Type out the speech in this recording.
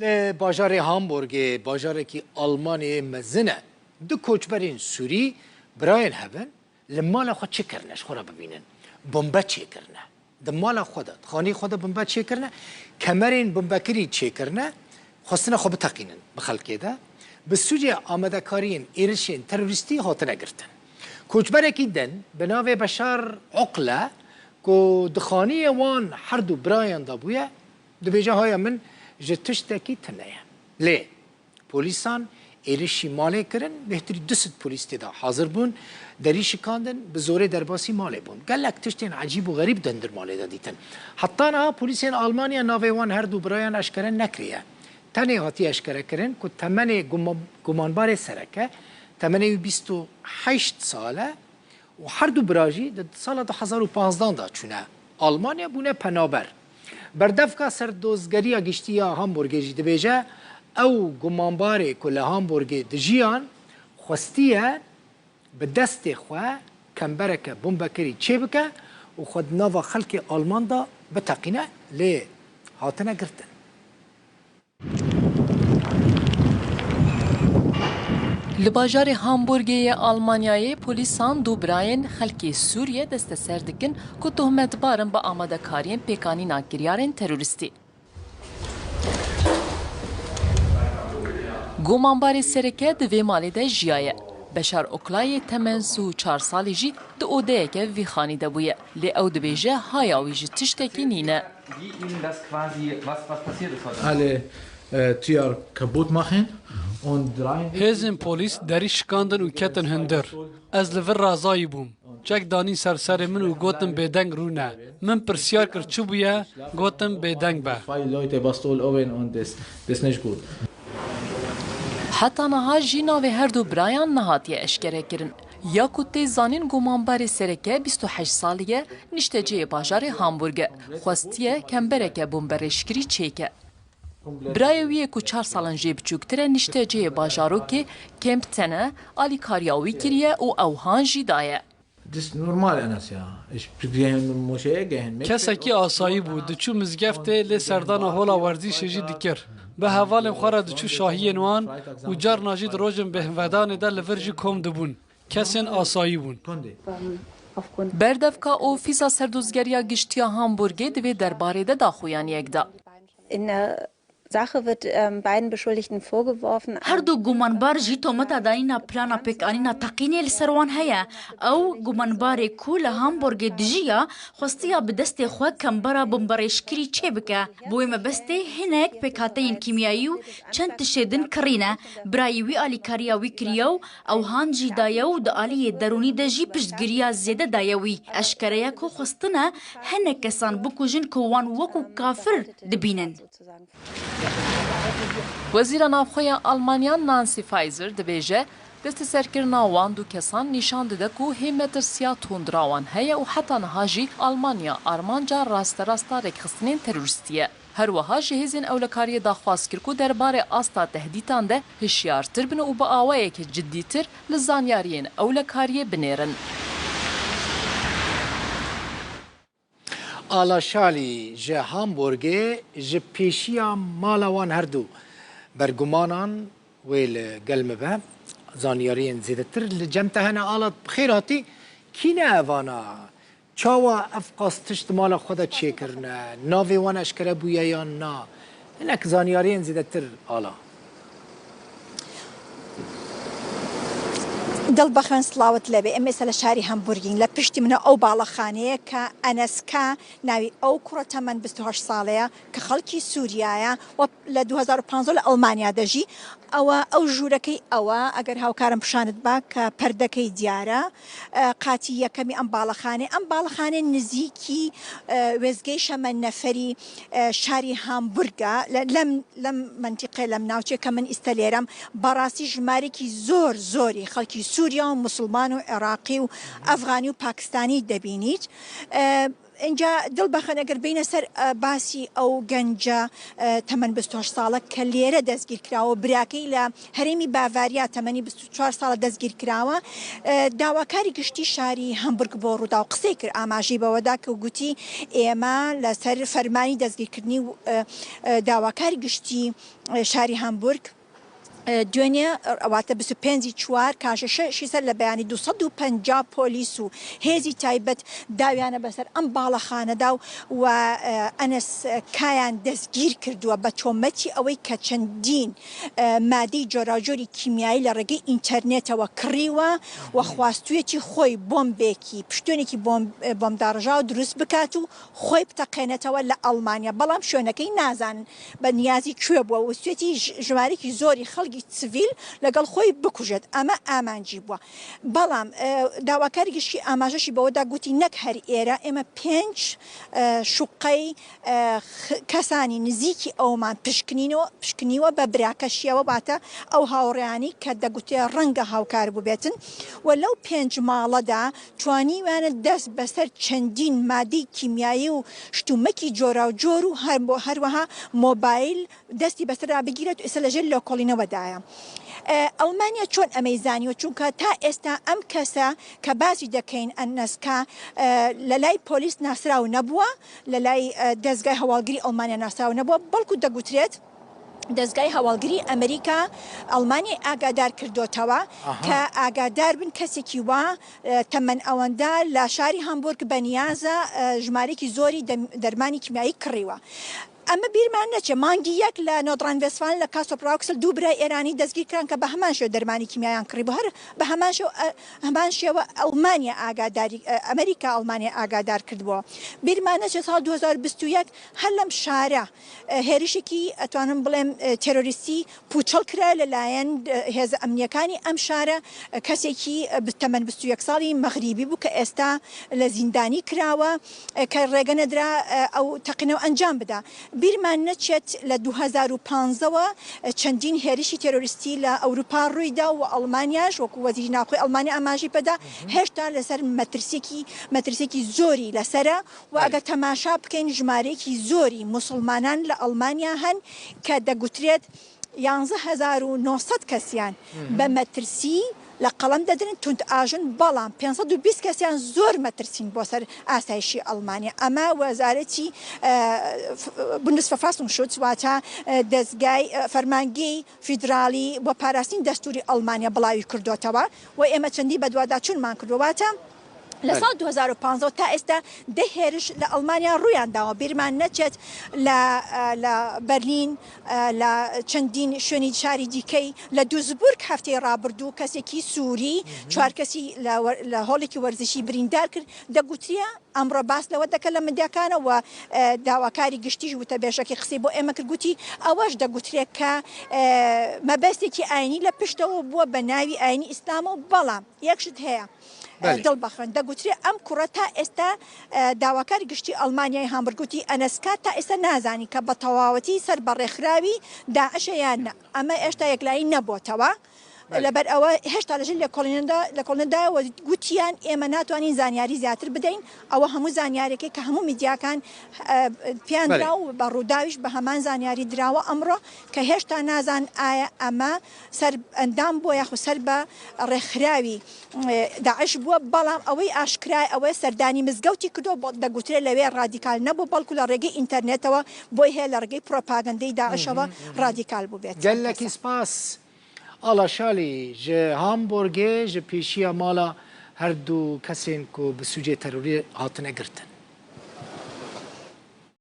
Li bajarê Hamburgê, bajarekî Almanyayê mezin e, du koçberên Sûrî birayên hev in, li mala xwe çi kirine ji xwe re bibînin. Bombe çêkirine. Di mala xwe de, di xaniyê xwe de bombe çêkirine, kemerên bombekirî çêkirine, xwestine xwe biteqînin bi xelkê de. Bi sûcê amadekariyên êrişên terorîstî hatine girtin. Koçberekî din bi navê Beşar Uqle ku di xaniyê wan her du birayan de bûye, Dibêje haya min ji tiştekî tune ye. Lê polîsan êrişî malê kirin, bêhtirî 200 polîs tê de hazir bûn, derî şikandin, bi zorê derbasî malê bûn. Gelek tiştên ecîb û xerîb di hundir malê de dîtin. Heta niha polîsên Almanya navê wan her du birayan eşkere nekiriye. Tenê hatiye eşkerekirin ku temenê gumanbarê sereke, temenê wî 28 sal e û her du bira jî di sala 2015 de çûne Almanya bûne penaber. Berdevka Serdozgeriya Giştî ya Hamburgê jî dibêje, ew gumanbarê ku li Hamburgê dijiyan, xwestiye bi destê xwe kembereke bombekirî çêbike û xwe di nava xelkê Alman de biteqîne, lê hatine girtin. Li bajarê Hamburgê yê Almanyayê polîsan du birayên xelkê Sûriye desteser dikin ku tohmetbar in bi amadekariyên pêkanîna kiryarên terorîstî. Gumanbarê sereke di vê malê de jiyaye. Beşar Oklayê temen 34 salî jî di odeyeke vî xanî de bûye. Lê ew dibêje haya wî ji tiştekî nîne. Hêzên polîs derî şikandin û ketin hundir. Ez li vir razayî bûm. Çek danîn ser serê min û gotin bêdeng rûne. Min pirsyar kir çi bûye, gotin bêdeng be. Heta niha jî navê her du birayan nehatiye eşkerekirin. Ya ku tê zanîn gumanbarê sereke 28 salî ye, niştecihê bajarê Hamburg e. Xwestiye kembereke bomberêjkirî çêke. Birayê wî yê ku çar sal in jê biçûktir e niştecihê bajarokê Kempten e, alîkariya wî kiriye û ew han jî daye. Kesekî asayî bû, diçû mizgeftê lê serdana hola werzîşê jî dikir. Bi hevalên xwe re diçû şahiyên wan û carna jî di rojên bêhnvedanê de li vir jî kom dibûn. Kesên asayî bûn. Berdevka Ofîsa Serdozgeriya Giştî ya Hamburgê di vê derbarê de daxuyaniyek da. Her du gumanbar jî tometa danîna plana pêkanîna teqînê li ser wan heye. Ew gumanbarê ku li Hamburgê dijiya, xwestiya bi destê xwe kembera bomberêjkirî çêbike. Bi wê mebestê hinek pêkhateyên kîmyayî û çend tiştê din kirîne. Birayê wî alîkariya wî kiriye û ew han jî daye û di aliyê derûnî de jî piştgiriya zêde daye wî. Eşkere ye ku xwestine hinek kesan bikujin ku wan wekû kafir dibînin. Wezîra Navxwe ya Almanya Nancy Faeser dibêje, desteserkirina wan du kesan nîşan dide ku hê metirsiya tundra wan heye û heta niha jî Almanya armanca rasterast a rêkxistinên terorîstî ye. Her wiha ji hêzên ewlekariyê daxwaz kir ku derbarê asta tehdîtan de hişyartir bin û bi awayekî cidîtir li zanyariyên ewlekariyê binêrin. Ala Şalî ji Hamburgê ji pêşiya mala wan her du bergumanan wê li gel min be. Zanyariyên zêdetir li cem te hene Ala bi xêr hatî. Kî ne evana? Çawa ev qas tişt di mala xwe de çêkirine? Navê wan eşkere bûye yan na? Hinek zanyariyên zêdetir Ala. دڵ بەخوێن سڵاوت لێبێ ئێمە ئێستا لە شاری هەمبورگین لە پشتی منە ئەو باڵەخانەیە کە ئەنەسکا ناوی ئەو کوڕە تەمەن 28 ساڵەیە کە خەڵکی سووریایە و لە 2015 لە ئەڵمانیا دەژی ئەوە ئەو ژوورەکەی ئەوە ئەگەر هاوکارم پیشانت با کە پەردەکەی دیارە قاتی یەکەمی ئەم باڵەخانەیە ئەم باڵەخانەیە نزیکی وێستگەی شەمەندەفەری شاری هامبورگە لەم لەم مەنتیقەیە لەم ناوچەیە کە من ئیستە لێرەم بەڕاستی ژمارێکی زۆر زۆری خەڵکی سووریا و موسڵمان و عێراقی و ئەفغانی و پاکستانی دەبینیت. ئینجا دڵ بەخن ئەگەر بێینە سەر باسی ئەو گەنجە تەمەن 28 ساڵە کە لێرە دەستگیر کراوە براکەی لە هەرێمی باڤاریا تەمەنی 24 ساڵە دەستگیر کراوە داواکاری گشتی شاری هەمبورگ بۆ ڕووداو قسەی کرد ئاماژەی بەوەدا کە گوتی ئێمە لەسەر فەرمانی دەستگیرکردنی داواکاری گشتی شاری هامبورگ دوێنێ واتە 25 ی چوار کاژێر شەشی سەر لە بەیانی 250 پۆلیس و هێزی تایبەت داویانە بەسەر ئەم باڵەخانەدا و ئەنەس کایان دەستگیر کردووە بە تۆمەتی ئەوەی کە چەندین مادەی جۆراوجۆری کیمیایی لە ڕێگەی ئینتەرنێتەوە کڕیوە و خواستویەتی خۆی بۆمبێکی پشتێنێکی بۆمبداڕژاو دروست بکات و خۆی بتەقێنێتەوە لە ئەڵمانیا، بەڵام شوێنەکەی نازانن بە نیازی کوێ بووە، ویستویەتی ژمارەیەکی زۆری خەڵکی سڤیل لەگەڵ خۆی بکوژێت، ئەمە ئامانجی بووە. بەڵام داواکاری گشتی ئاماژەشی بەوەدا گوتی نەک هەر ئێرە، ئێمە پێنج شوقەی کەسانی نزیکی ئەومان پشکنیوە بە براکەشیەوە، واتە ئەو هاوڕێیانەی کە دەگوترێ ڕەنگە هاوکار بووبێتن و لەو پێنج ماڵەدا توانیویانە دەست بەسەر چەندین مادەی کیمیایی و شتومەکی جۆراوجۆر و هەروەها مۆبایل دەستی بەسەردا بگیرێت و ئێستا لەژێر لێکۆڵینەوەدایە. ئەڵمانیا چۆن ئەمەی زانیوە؟ چونکە تا ئێستا ئەم کەسە کە باسی دەکەین ئەنەسکا لەلای پۆلیس ناسراو نەبووە، لەلای دەزگای هەواڵگری ئەڵمانیا ناسراو نەبووە، بەڵکو دەگوترێت دەزگای هەواڵگری ئەمریکا ئەڵمانیای ئاگادار کردۆتەوە کە ئاگادار بن کەسێکی وا تەمەن ئەوەندە لە شاری هامبورگ بەنیازە ژمارەیەکی زۆری دەرمانی کیمیایی کڕیوە. ئەمە بیرمان نەچێت مانگی یەک لە نۆردڕاین-ڤێستفالن لە کاستۆپ ڕاوکسل دوو برای ئێرانی دەستگیر کران کە بە هەمان شێوە دەرمانی کیمیایان کڕیبوو هەر بە هەمان شێوە هەمان شێوە ئەڵمانیا ئاگاداری ئەمریکا ئەڵمانیای ئاگادار کردبووە. بیرمان نەچێت ساڵ 2021 هەر لەم شارە هێرشێکی ئەتوانم بڵێم تێرۆریستی پوچەڵ کرا لە لایەن هێزە ئەمنییەکانی ئەم شارە، کەسێکی تەمەن 21 ساڵی مەغریبی بوو کە ئێستا لە زیندانی کراوە کە ڕێگە نەدرا ئەو تەقینەوە ئەنجام بدا. بیرمان نەچێت لە 2015 وە چەندین هێرشی تێرۆریستی لە ئەوروپا ڕوویدا و ئەڵمانیاش وەکو وەزیری ناوخۆی ئەڵمانیا ئاماژەی پێدا هێشتا لەسەر مەترسیەکی مەترسیەکی زۆری لەسەرە و ئەگەر تەماشا بکەین ژمارەیەکی زۆری موسڵمانان لە ئەڵمانیا هەن کە دەگوترێت 11900 کەسیان بە مەترسی لە قەڵەم دەدرێن توندئاژن، بەڵام 520 کەسیان زۆر مەترسین بۆ سەر ئاسایشی ئەڵمانیا. ئەمە وەزارەتی Bundesverfassungsschutz واتە دەزگای فەرمانگەی فیدراڵی بۆ پاراستنی دەستووری ئەڵمانیا بڵاوی کردۆتەوە و ئێمە چەندین بەدواداچوونمان کردووە واتە لە ساڵ 2015 تا ئێستا دە هێرش لە ئەڵمانیا ڕوویان داوە، بیرمان نەچێت لە لە بەرلین، لە چەندین شوێنی شاری دیکەی، لە دوزبورگ هەفتەی ڕابردوو کەسێکی سووری چوار کەسی لە هۆڵێکی وەرزشی بریندار کرد، دەگوترێ ئەمڕۆ باس لەوە دەکەن لە میدیاکانەوە و داواکاری گشتیش وتەبێژەکەی قسەی بۆ ئێمە کرد گوتی ئەوەش دەگوترێ کە مەبەستێکی ئاینی لە پشتەوە بووە بە ناوی ئاینی ئیسلامەوە، بەڵام یەک شت هەیە دڵ بەخوێن دەگوترێ ئەم کوڕە تا ئێستا داواکاری گشتی ئەڵمانیای هامبورگ وتی ئەنەس کات تا ئێستا نازانین کە بە تەواوەتی سەر بە ڕێکخراوی داعشە یان نا ئەمە ئێشتا یەکلایی نەبۆتەوە لەبەر ئەوە هێشتا لەژێر لێکۆڵینەدا لێکۆڵینەدایە و گوتیان ئێمە ناتوانین زانیاری زیاتر بدەین ئەوە هەموو زانیارێکەی کە هەموو میدیاکان پێیان درا و بە ڕووداویش بە هەمان زانیاری دراوە ئەمڕۆ کە هێشتا نازان ئایا ئەمە سەر ئەندام بووە یاخود سەر بە ڕێکخراوی داعش بووە، بەڵام ئەوەی ئاشکرایە ئەوەیە سەردانی مزگەوتی کردووە، دەگوترێت لەوێ ڕادیکال نەبووە، بەڵکو لە ڕێگەی ئینتەرنێتەوە بۆی هەیە لە ڕێگەی پرۆپاگەندەی داعشەوە ڕادیکال بووبێت. گەلەکی سپاس ئالا شالی ji Hamburgê ji pêşiya mala her du kesên ku bi sûcê terorê hatine girtin.